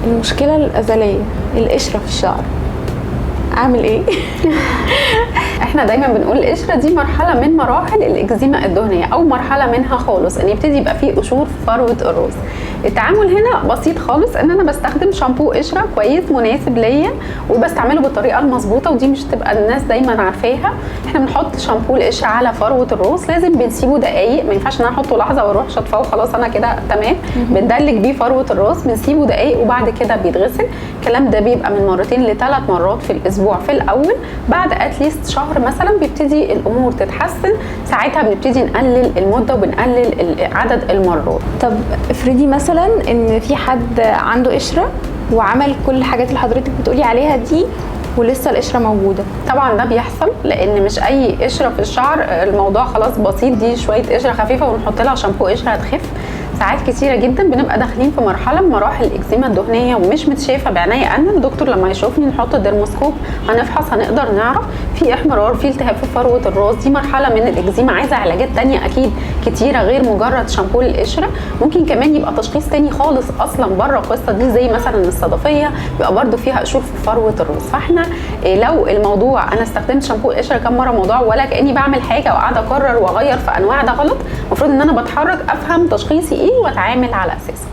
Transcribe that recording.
المشكلة الازليه، القشرة في الشعر، اعمل ايه؟ احنا دايما بنقول القشرة دي مرحلة من مراحل الاكزيما الدهنية او مرحلة منها خالص، ان يبتدي يبقى فيه قشور في فروه الراس. التعامل هنا بسيط خالص، ان انا بستخدم شامبو قشرة كويس مناسب ليا وبستعمله بالطريقة المظبوطه، ودي مش تبقى الناس دايما عارفاها. احنا بنحط شامبو القشرة على فروه الراس، لازم بنسيبه دقايق، ما ينفعش ان انا احطه لحظة واروح شطفاه وخلاص انا كده تمام. بندلك بيه فروه الراس، بنسيبه دقايق وبعد كده بيتغسل. الكلام ده بيبقى من مرتين لثلاث مرات في الاسبوع في الاول، بعد at least شهر مثلا بيبتدي الامور تتحسن، ساعتها بنبتدي نقلل المدة وبنقلل عدد المرات. طب افرضي مثلا ان في حد عنده قشرة وعمل كل الحاجات اللي حضرتك بتقولي عليها دي ولسه القشرة موجودة. طبعا ده بيحصل، لان مش اي قشرة في الشعر الموضوع خلاص بسيط، دي شوية قشرة خفيفة ونحط لها شامبو قشرة هتخف. ساعات كتيرة جدا بنبقى داخلين في مرحلة من مراحل الاكزيما الدهنية ومش متشافه بعناية. انا الدكتور لما يشوفني نحط ال dermoscope هنفحص، هنقدر نعرف في احمرار، في التهاب في فروه الراس، دي مرحلة من الاكزيما عايزه علاجات تانية اكيد كتيرة غير مجرد شامبو القشرة. ممكن كمان يبقى تشخيص تاني خالص اصلا بره القصة دي، زي مثلا الصدفيه بيبقى برده فيها قشور في فروه الراس. فاحنا لو الموضوع انا استخدمت شامبو القشرة كام مرة موضوع ولا كاني بعمل حاجة وقاعدة اكرر واغير في انواع، ده غلط. المفروض ان انا بتحرك افهم تشخيصي ايه واتعامل على اساسه.